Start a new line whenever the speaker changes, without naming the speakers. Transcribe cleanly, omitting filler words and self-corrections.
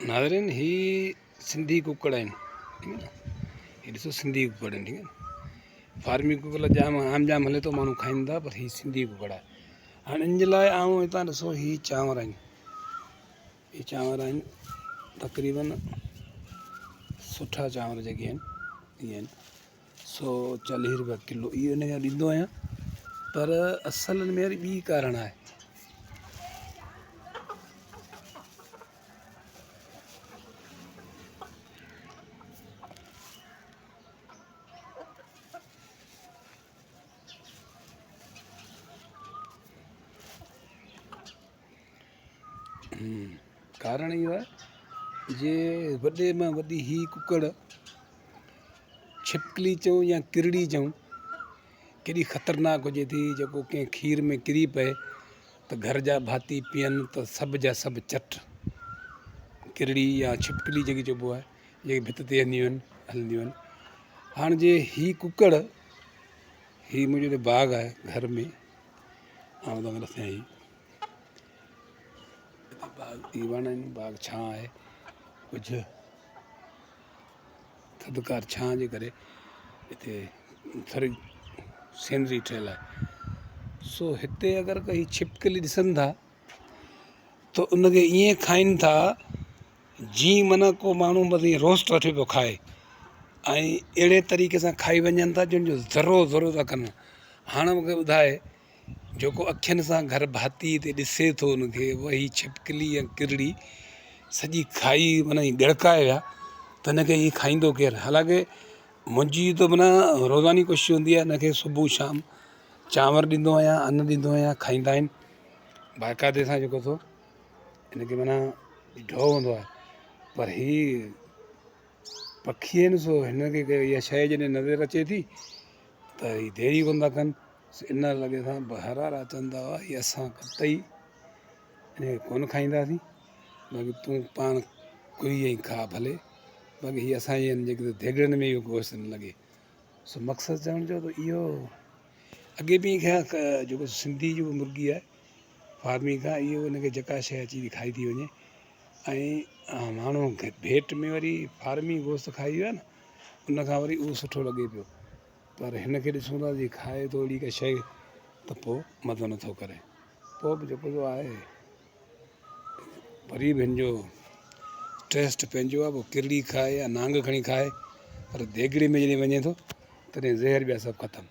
ناظرين هي سنڌي ڪڪڙ آهن ٺيڪ آهي نه هي ڏسو سنڌي ڪڪڙ آهن ٺيڪ آهي فارمي ڪڪڙ جام عام جام هلي ٿو ماڻهو کائين ٿا پر هي سنڌي ڪڪڙ آهي هاڻي ان جي لاء آئون هتان ڏسو هي چانور آهن هي چانور آهن تقريبن سٺا چانور جيڪي آهن اهي آهن 140 روپيا ڪلو اهو ان کي ڏيندو آهيان پر اصل ۾ وري ٻي ڪارڻ آهي. ڪارڻ اهو آهي جي وڏي ۾ وڏي هي ڪڪڙ ڇپڪلي چئون يا ڪرڙي چئون ڪيڏي خطرناڪ هجي ٿي جيڪو ڪنهن کير ۾ ڪري پئي ته گهر جا ڀاتي پيئن ته سڀ جا سڀ چٽ. ڪرڙي يا ڇپڪلي جيڪي چئبو آهي جيڪي ڀت تي هلنديون آهن هلنديون آهن هاڻ جي هي ڪڪڙ هي منهنجو هتي باغ آهي گهر ۾ آئون توهان کي ڏسان هي باغ هي وڻ آهن باغ ڇانو آهي ڪجهه ٿڌڪار ڇانء جي ڪري هتي ٿر سينري ٺهيل آهي سو هتي اگر ڪئي ڇپڪلي ڏسن ٿا ته ان کي ائين کائين ٿا جيئن معنيٰ ڪو ماڻهو بس ائين روسٽ وٺي پيو کائي ۽ اهڙي طريقي سان کائي وڃن ٿا جن جو ذرو ذرو ٿا ڪن هاڻي مونکي ٻڌائي جيڪو اکين سان گهر ڀاتي تي ڏسي ٿو ان کي وهي ڇپڪلي يا ڪرڙي سڄي کائي معنيٰ ائين ڳڙڪائي ويا ته ان کي ائين کائيندو ڪير حالانڪه منهنجي ته معنيٰ روزاني ڪوشش هوندي آهي ان کي صبح شام چانور ڏيندو آهيان ان ڏيندو آهيان کائيندا آهن باقاعدي سان جيڪو سو ان کي معنيٰ ڍؤ هوندو آهي پر هي پکي آهن سو هن کي اها شيء جڏهن نظر اچي ٿي ته هي دير ئي ڪونه ٿا ڪن ان لڳي سان هرارا چوندا هئا هي اسان قطعي ان کي ڪونه کائينداسين باقي تون پاڻ ڪوئي ۽ کاء ڀلي باقي هي اسان جي جيڪي ديڳڙن ۾ اهو گوشت نه لڳي سو مقصد چوڻ جو ته اهو اڳي به جيڪو سنڌي جيڪو مرغي آهي فارمي کان اهو ان کي جيڪا شيء اچي ٿي کائي ٿي وڃي ۽ ماڻهو ڀيٽ ۾ وري فارمي گوشت کائي ويو آهي نه ان کان وري اهو سٺو لڳي پيو پر هن کي ڏسون ٿا جي کائي ٿو اهڙي ڪا شيء ته پوء مزو نٿو ڪري پوء به جيڪو جو آهي وري به هن جو ٽيسٽ پنهنجو آهي پوء ڪرڙي کائي يا نانگ کڻي کائي پر ديڳڙي ۾ جڏهن وڃي ٿو تڏهن زهر ٻيا سڀ ختم.